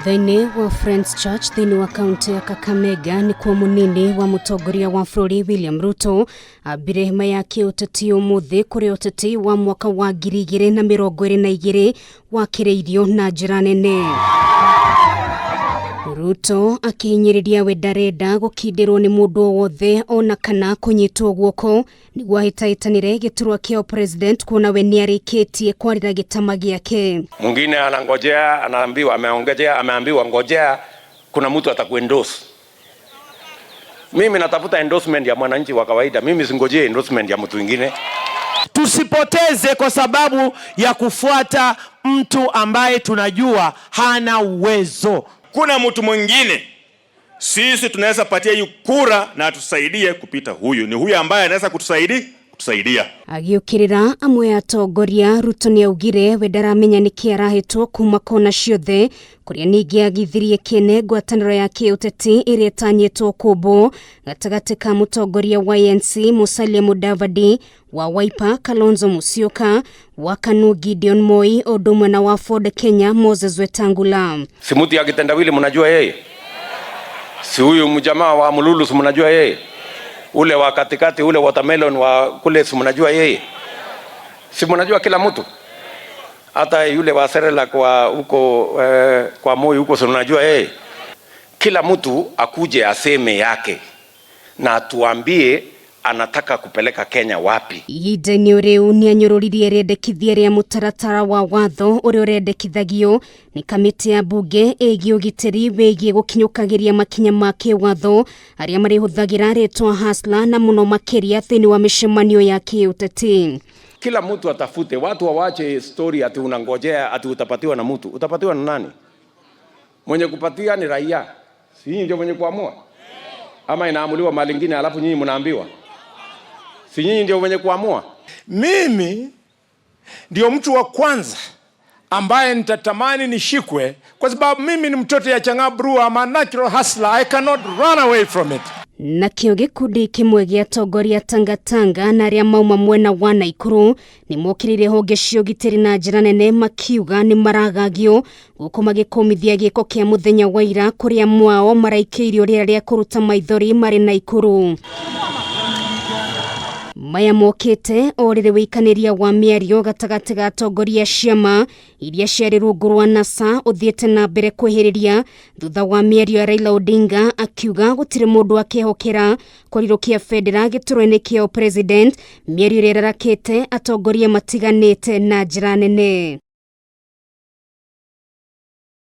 Kanitha-inĩ wa Friends Church thĩinĩ wa kaunti ya Kakamega nĩkuo mũnini wa mũtongoria wa bũrũri William Ruto ambire hema ya kĩũteti ũmũthĩ kũrĩa ũteti wa mwaka wa 2022 wakĩrĩirio na njĩra nene. Ruto akĩhinyĩrĩria we ndarenda gũkindĩrwo nĩ mũndũ o wothe ona kana kũnyitwo guoko nĩguo ahĩtahĩtanĩre gĩturwa kĩa president kuona we nĩarĩkĩtie kwarĩra gĩtama gĩake. Mwingine anangojea, anaambiwa ameongejea, ameambiwa ngojea, kuna mtu atakuendorse. Mimi natafuta endorsement ya mwananchi wa kawaida, mimi singojee endorsement ya mtu mwingine. Tusipoteze kwa sababu ya kufuata mtu ambaye tunajua hana uwezo. Kuna mtu mwingine sisi tunaweza patia hii kura na atusaidie kupita huyu. Ni huyu ambaye anaweza kutusaidia kutusaidia. Agĩũkĩrĩra amwe a atongoria Ruto nĩaugire we ndaramenya nĩkĩ arahĩtwo kuma kona ciothe kũrĩa ningĩ agithirie kĩene ngwatanĩro ya kĩũteti ĩrĩa ĩtanyĩtwo kũmbwo gatagatĩ ka mũtongoria wa ANC Musalia Mudavadi wa Wiper Kalonzo Musyoka wa KANU Gideon Moi o ũndũ ũmwe na wa Ford Kenya Moses Wetangula. Si mtu ya kitendawili mnajua yeye? Si huyu mjamaa wa Mululu si mnajua yeye? Ule wa katikati ule watermelon wa kule si mnajua yeye? Si mnajua kila mtu? Hata yule wa Serela kwa huko kwa Moi huko si mnajua yeye? Kila mtu akuje aseme yake na atuambie anataka kupeleka Kenya wapi. Ihinda-inĩ rĩu nĩanyũrũririe rĩendekithia rĩa mũtaratara wa watho ũrĩa ũrendekithagio nĩ kamĩtĩ ya mbunge ĩgiĩ ũgitĩri wĩgiĩ gũkinyũkagĩria makinya ma kĩwatho arĩa marĩhũthagĩra rĩtwa Hustler na mũno makĩria thĩinĩ wa mĩcemanio ya kĩũteti. Kila mtu atafute, watu wawache story ati unangojea ati utapatiwa na mtu. Utapatiwa na nani? Mwenye kupatia ni raia, si nyinyi ndio mwenye kuamua? Ama inaamuliwa mahali ingine alafu nyinyi mnaambiwa? Si nyinyi ndio mwenye kuamua? Mimi ndio mtu wa kwanza ambaye nitatamani nishikwe kwa sababu mimi ni mtoto ya Chang'aa Brewer. I'm a natural hustler. I cannot run away from it. Nakĩo gĩkundi kĩmwe gĩa atongoria Tangatanga na arĩa mauma mwena wa Naikuru nĩ mokĩrĩire honge cia ũgitĩri na njĩra nene makiuga nĩ maragagio gũkũ magĩkũmithia gĩko kĩa mũthenya wa ira kũrĩa mwao maraikĩirio rĩera rĩa kũruta maithori marĩ Naikuru. Maya mokĩte o rĩrĩ wĩikanĩria wa mĩario gatagatĩ ga atongoria ciama iria ciarĩ rungu rwa NASA ũthiĩte na mbere kwĩhĩrĩria thutha wa mĩario ya Raila Odinga akiuga gũtirĩ mũndũ akehokera kũrirũkia bendera gĩturwa-inĩ kĩa president, mĩario ĩrĩa ĩrarakĩte atongoria matiganĩte na njĩra nene.